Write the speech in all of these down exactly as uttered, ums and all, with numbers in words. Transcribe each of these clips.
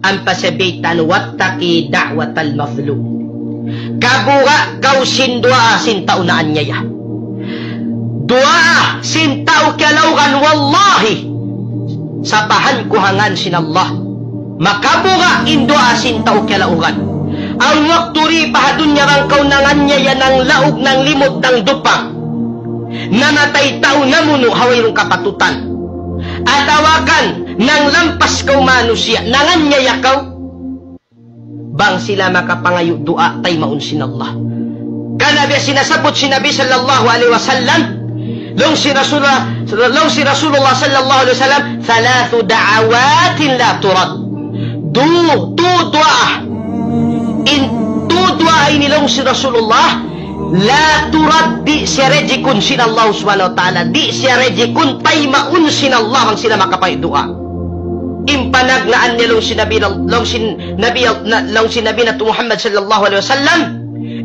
Ampa siya baytaan, واتق دعوة المظلوم. Kabuga' kaw sin duwaa sin tau naanyaya. Duwaa sin tau kiyalaugan, wallahi, sapahan ku ha ngān sin Allah, makabuga' in duwaa sin tau kiyalaugan. Awn waktu di pa ha dunya bang kaw nanganyaya, nanglaug, nanglimut, nangdupang, namatay tau namunu' ha wayruun kapatutan, atawa kan nanglampas kaw manusiya', nanganyaya kaw, bang sila makapangayu' duwaa, taymaun sin Allah. Karna' biya' sin nasabbut sin Nabi sallallahu alayhi wasallam, laung sin Rasulullah, laung sin Rasulullah sallallahu alayhi wasallam, ثلاث دعوات لا ترد. Du, tū duwaa. In tū duwaa ini, laung sin Rasulullah, لا ترد, di' siya rejikun sin Allah subhanahu wa ta'ala. Di' siya rejikun, taymaun sin Allah bang sila makapangayu' duwaa. In panagnaan niya, laung sin Nabi, laung sin Nabi, na, laung sin Nabi natu' Muhammad sallallahu alayhi wasallam,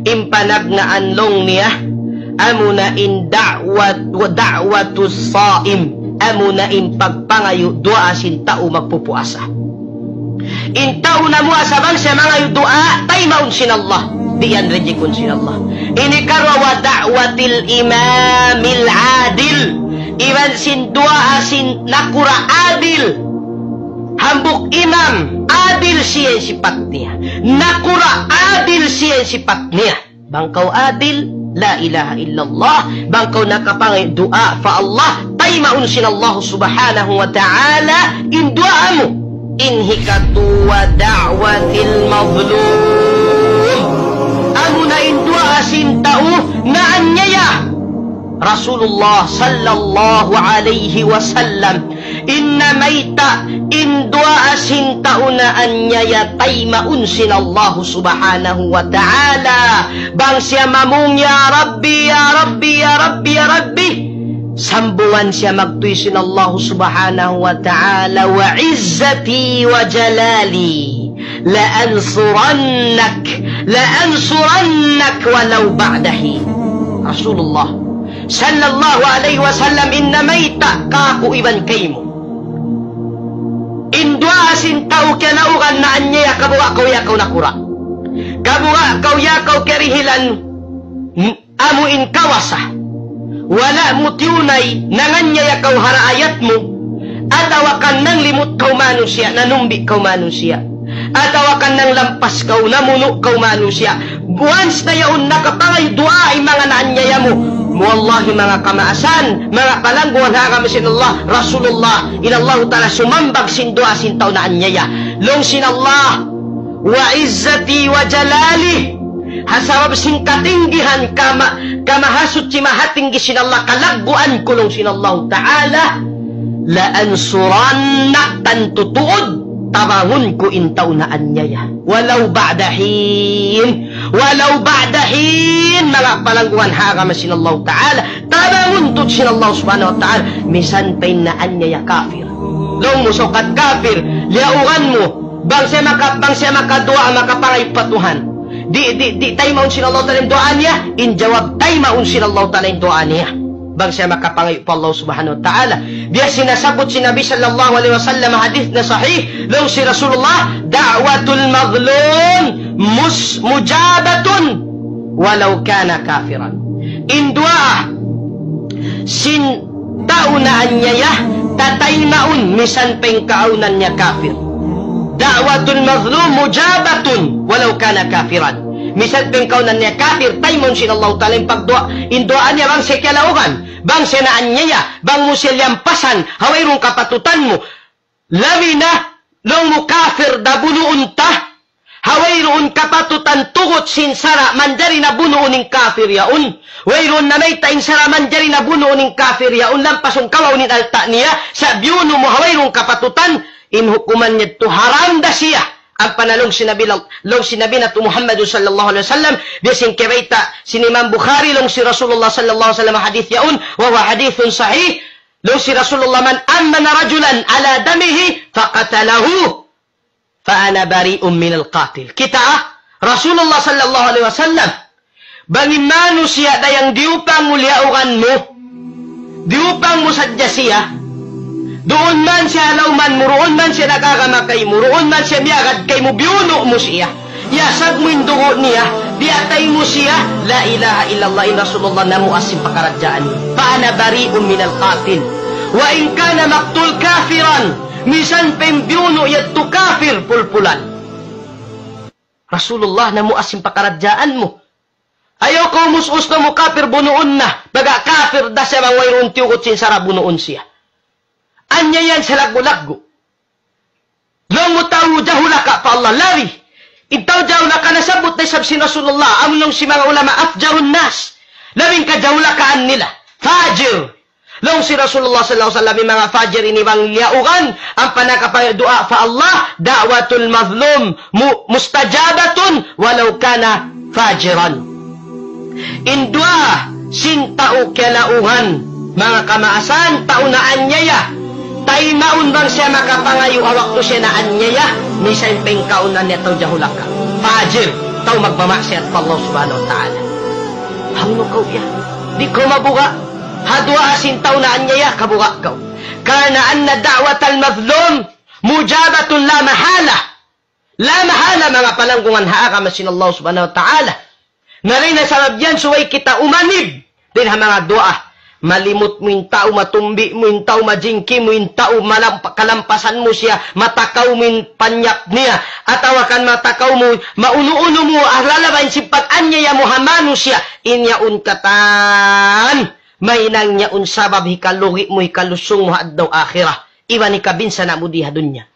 in panagnaan, laung niya, amuna in da'wat, دعوة الصائم, amuna in pagpangayu' duwaa sin tau magpupuasa. In tau namuasa bang siya mangayu' duwaa, taymaun sin Allah. Di' yan rejikun sin Allah. Ini karuwa, ودعوة الإمام العادل. Iban sin duwaa sin nakura' adil. Hambuuk imam, adil siya in sipat niya. Nakura', adil siya in sipat niya. Bang kaw adil, لا إله إلا الله, bang kaw nakapangayu' duwaa pa Allah, taymaun sin Allah subhanahu wa ta'ala in duwaa mu. In hikatū, ودعوة المظلوم. Amuna in duwaa sin tau naanyaya. Rasulullah sallallahu alayhi wasallam, in namayta', in duwaa sin tau naanyaya, taymaun sin Allah subhanahu wa ta'ala. Bang siya mamung, يا ربي، يا ربي، يا ربي، يا ربي, sambungan siya magtuy sin Allah subhanahu wa ta'ala, وعزتي وجلالي لأنصرنك، لأنصرنك ولو بعد حين. Rasulullah sallallahu alayhi wasallam, in namayta' kāku' iban kaymu, in duwaa sin tau kiyalaugan naanyaya, kabuga' kaw ya kaw nakura', kabuga' kaw ya kaw karihilan, amu in kawasa. Wala' mu tiyunay, nanganyaya kaw ha raayat mu, atawa kan nanglimut kaw manusiya', nanumbi kaw manusiya', atawa kan nanglampas kaw, namunu' kaw manusiya'. Once na yaun nakapangayu' duwaa in manga naanyaya mu, wallahi, manga kamaasan, manga palangguan ha agama sin Allah, Rasulullah, in Allahu Ta'ala sumambag sin duwaa sin tau naanyaya. Laung sin Allah, وعزتي وجلالي, ha sabab sin katinggihan, kama-, kamahasuchi mahatinggi sin Allah, kalagguan ku, laung sin Allahu Ta'ala, لأنصرنك, tantu tuud, tabangun ku in tau naanyaya. ولو بعد حين, ولو بعد حين, manga palangguan ha agama sin Allahu Ta'ala, tabangun tuud sin Allah subhanahu wa ta'ala, misan pa in naanyaya kapir. Laung mu sukat kapir, liyaugan mu, bang siya maka-, bang siya makaduwaa, makapangayu' pa Tuhan, di', di', di' taymaun sin Allah Ta'ala in duwaa niya? In jawab, taymaun sin Allah Ta'ala in duwaa niya bang siya makapangayu' pa Allah subhanahu wa ta'ala. Biya' sin nasabbut sin Nabi sallallahu alayhi wasallam, hadith na sahih, laung sin Rasulullah, دعوة المظلوم مس-، مجابة ولو كان كافرا. In duwaa sin tau naanyaya, tataymaun misan pa in kaawnan niya kapir. دعوة المظلوم مجابة ولو كان كافرا. Misan pa in kaawnan niya kapir, taymaun sin Allahu Ta'ala in pagduwaa, in duwaa niya bang siya kiyalaugan, bang siya naanyaya, bang mu siya liyampasan ha wayruun kapatutan mu. Labi na, laung mu kapir da bunuun ta, ha wayruun kapatutan tugut sin sara' manjari na bunuun in kapir yaun. Wayruun namayta' in sara' manjari na bunuun in kapir yaun, lampasun kawaun in alta' niya, sa' biyunu' mu ha wayruun kapatutan, in hukuman niya yadtu haram da siya. Ampa na laung sin Nabi, laung sin Nabi natu' Muhammad sallallahu alayhi wasallam, biya' sin kiyabayta' sin Imam Bukhari, laung sin Rasulullah sallallahu alayhi wasallam hadith yaun, وهو حديث صحيح, laung sin Rasulullah, من أمن رجلا على دمه فقتله فأنا بريء من القاتل. Kita', Rasulullah sallallahu alayhi wasallam, bang in manusiya' dayang diyupang mu liyaugan mu, diyupang mu sadja siya, Duun man siya ha lawman mu, duun man siya nag-agama kaymu, duun man siya miyagad kaymu, biyunu' mu siya. Iyasag mu in dugu' niya, biyatay mu siya, la ilaha illallah, in Rasulullah namuas sin pakaradjaan niya. فأنا بريء من القاتل وإن كان المقتول كافرا. Misan pa in biyunu' yadtu kafir, pulpulan. Rasulullah namuas sin pakaradjaan mu. Ayaw kaw umus-us na mu kafir bunuun na. Baga' kafir da siya bang wayruun tiyugut sin sara' bunuun siya. Anyayahan sa laggu'-laggu'. Laung mu tau jahulaka pa Allah, labi. In tau jahulaka nasabbut da isab sin Rasulullah, amu laung sin manga ulama أفجر الناس. Labi in kajahulakaan nila. Fajir. Laung sin Rasulullah sallallahu alayhi wasallam, in manga fajir ini bang liyaugan, ampa nakapagduwaa pa Allah, دعوة المظلوم م-, مستجابة ولو كان فاجرا. In duwaa sin tau kiyalaugan, manga kamaasan, tau naanyaya, taymaun bang siya makapangayu' ha waktu siya naanyaya, misan pa in kaun niya tau jahulaka. Fajir, tau magmamaksiyat pa Allah subhanahu wa ta'ala. Hawnu kaw ya? Di' kaw mabuga'. Ha duwaa sin tau naanyaya, kabuga' kaw. كما أن دعوة المظلوم مستجابة لا محالة. La mahala, manga palanggungan ha agama sin Allah subhanahu wa ta'ala. Na dayn ha sabab yan, subay kita umanib dayn ha manga duwaa. Malimut mu in tau, matumbi mu in tau, majingki mu in tau, malampa-, kalampasan mu siya, matakaw mu in panyap niya, atawa kan matakaw mu, maunu-unu mu, ah, lalabahin sin pag-anyaya mu ha manusiya', in yaun katan, mahinang yaun sabab hikalugi' mu, hikalusung mu ha adlaw akhirat, iban hikabinsana' mu di ha dunya.